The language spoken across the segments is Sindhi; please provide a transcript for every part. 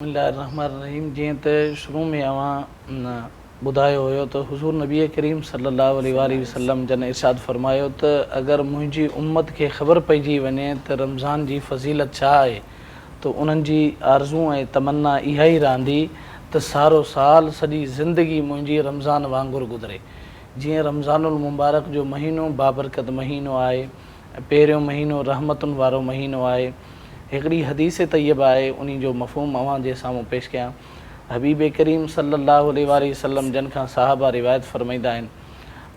بسم الله الرحمٰن الرحيم جيئن ته شروع ۾ اوهان ٻڌايو هيو ته حضور نبي ڪريم صلي الله عليه واٰله وسلم جن ارشاد فرمايو ته اگر منهنجي امت کي خبر پئجي وڃي ته رمضان جي فضيلت ڇا آهي ته انهن جي آرزو ۽ تمنا اها ئي رهندي ته سارو سال سڄي زندگي منهنجي رمضان وانگر گذري جيئن رمضان المبارڪ جو مهينو بابرڪت مهينو آهي ۽ پهريون مهينو رحمتن وارو مهينو آهي. هڪڙي حديث طيبه آهي انهي جو مفهوم اوهان جي سامهون پيش ڪيان. حبيب ڪريم صلّي اللّٰه عليه واٰله وسلّم جن کان صحابه روايت فرمائيندا آهن.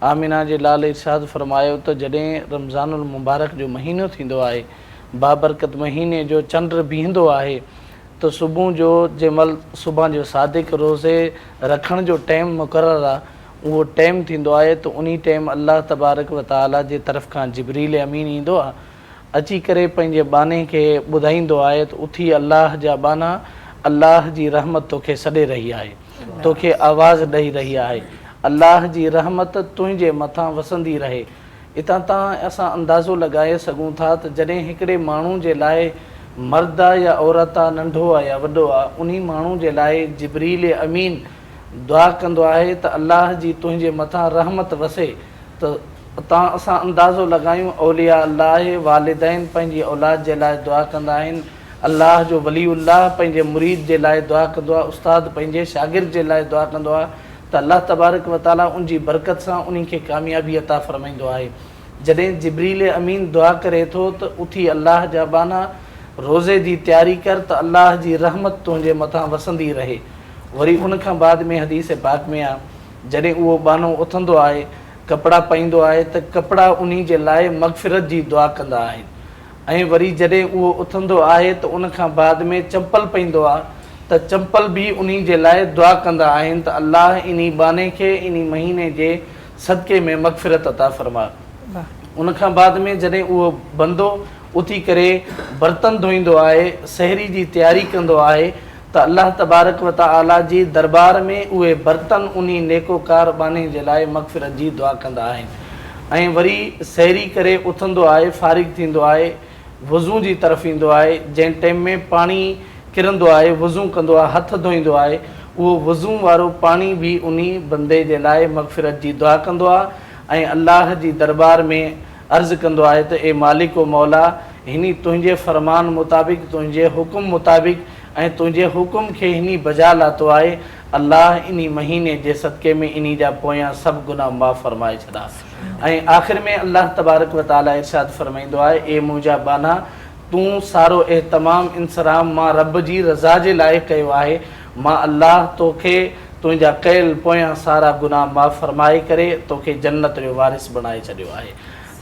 آمنه جي لال ارشاد فرمايو ته جڏهن رمضان المبارڪ جو مهينو ٿيندو آهي، بابرڪت مهيني جو چنڊ بيهندو آهي ته صبح جو جنهن مهل صبح جو صادق روزي رکڻ جو ٽيم مقرر آ اهو ٽيم ٿيندو آهي ته انهي ٽيم الله تبارڪ و تعالي جي طرف کان جبريل امين ايندو آ اچي ڪري پنهنجي ٻانهي کي ٻڌائيندو آهي ته اٿي الله جا ٻانها الله جي رحمت توکي سڏي رهي آهي توکي آواز ڏئي رهي آهي الله جي رحمت تنهنجي مٿان وسندي رهي اتان تان اسان اندازو لڳائي سگهون ٿا ته جڏهن هڪڙي ماڻهو جي لاء مرد آ يا عورت آ ننڍو آ يا وڏو آ انهي ماڻهو جي لاء جبريل امين دعا ڪندو آهي ته الله جي تنهنجي مٿان رحمت وسي ته اتان اسان اندازو لڳايون اولياء الله والدين پنهنجي اولاد جي لاء دعا ڪندا آهن الله جو ولي الله پنهنجي مريد جي لاء دعا ڪندو آهي استاد پنهنجي شاگرد جي لاء دعا ڪندو آهي ته الله تبارڪ و تعالي ان جي برڪت سان انهي کي ڪاميابي عطا فرمائيندو آهي جڏهن جبريل امين دعا ڪري ٿو ته اٿي الله جا ٻانها روزي جي تياري ڪر ته الله جي رحمت تنهنجي مٿان وسندي رهي وري ان کان بعد ۾ حديث پاڪ ۾ آ جڏهن اهو ٻانهو اٿندو آهي ڪپڙا پائيندو آهي ته ڪپڙا انهي جي لاء مغفرت جي دعا ڪندا آهن ۽ وري جڏهن اهو اٿندو آهي ته ان کان بعد ۾ چمپل پائيندو آ ته چمپل به انهي جي لاء دعا ڪندا آهن ته الله انهي ٻانهي کي انهي مهيني جي صدقي ۾ مغفرت عطا فرما. ان کان بعد ۾ جڏهن اهو بندو اٿي ڪري برتن ڌوئيندو آهي سحري جي تياري ڪندو آهي ته الله تبارڪ و تعاليٰ جي دربار ۾ اهي برتن انهي نيڪوڪار ٻانهي جي لاء مغفرت جي دعا ڪندا آهن ۽ وري سحري ڪري اٿندو آهي فارغ ٿيندو آهي وضو جي طرف ايندو آهي جنهن ٽيم ۾ پاڻي ڪرندو آهي وضو ڪندو آهي هٿ ڌوئيندو آهي اهو وضو وارو پاڻي به انهي بندي جي لاء مغفرت جي دعا ڪندو آهي ۽ الله جي دربار ۾ عرض ڪندو آهي ته اي مالڪ و مولا هني تنهنجي فرمان مطابق تنهنجي حڪم مطابق ۽ تنهنجي حڪم کي هني بجا لاتو آهي، الله انهي مهيني جي صدقي ۾ انهي جا پويان سڀ گناهه معاف فرمائي ڇڏا. ۽ آخر ۾ الله تبارڪ و تعاليٰ ارشاد فرمائيندو آهي، اي منهنجا ٻانها! تون سارو اهتمام انصرام مان رب جي رضا جي لاء ڪيو آهي، مان الله توکي تنهنجا ڪيل پويان سارا گناهه معاف فرمائي ڪري توکي جنت جو وارث بڻائي ڇڏيو آهي.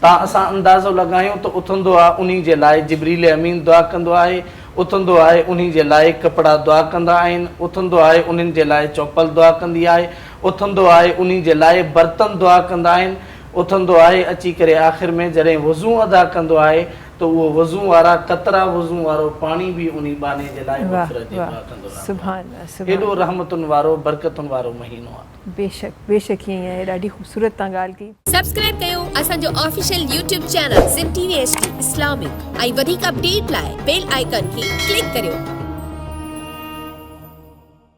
تان اسان اندازو لڳايون ته اٿندو آ انهي جي لاء جبريل امين دعا ڪندو آهي، اٿندو آهي انهي جي لاء ڪپڙا دعا ڪندا آهن، اٿندو آهي انهن جي لاء چوپل دعا ڪندي آهي، اٿندو آهي انهي جي لاء برتن دعا ڪندا آهن، اٿندو آهي اچي ڪري آخر ۾ جڏهن وضو ادا ڪندو آهي ته اهو وضو وارا قطرا وضو وارو پاڻي به انهي ٻانهي جي لاء مغفرت جي دعا ڪندو رهندو آهي. ايڏو رحمتن وارو برڪتن وارو مهينو آهي. بيشڪ بيشڪ ائين ئي آهي ڏاڍي خوبصورت تان ڳالهه ڪئي. سبسڪرائب ڪيو اسان جو official YouTube channel Sindh T V H D Islamic ۽ وڌيڪ اپڊيٽ لاء بيل آئيڪان کي ڪلڪ ڪريو.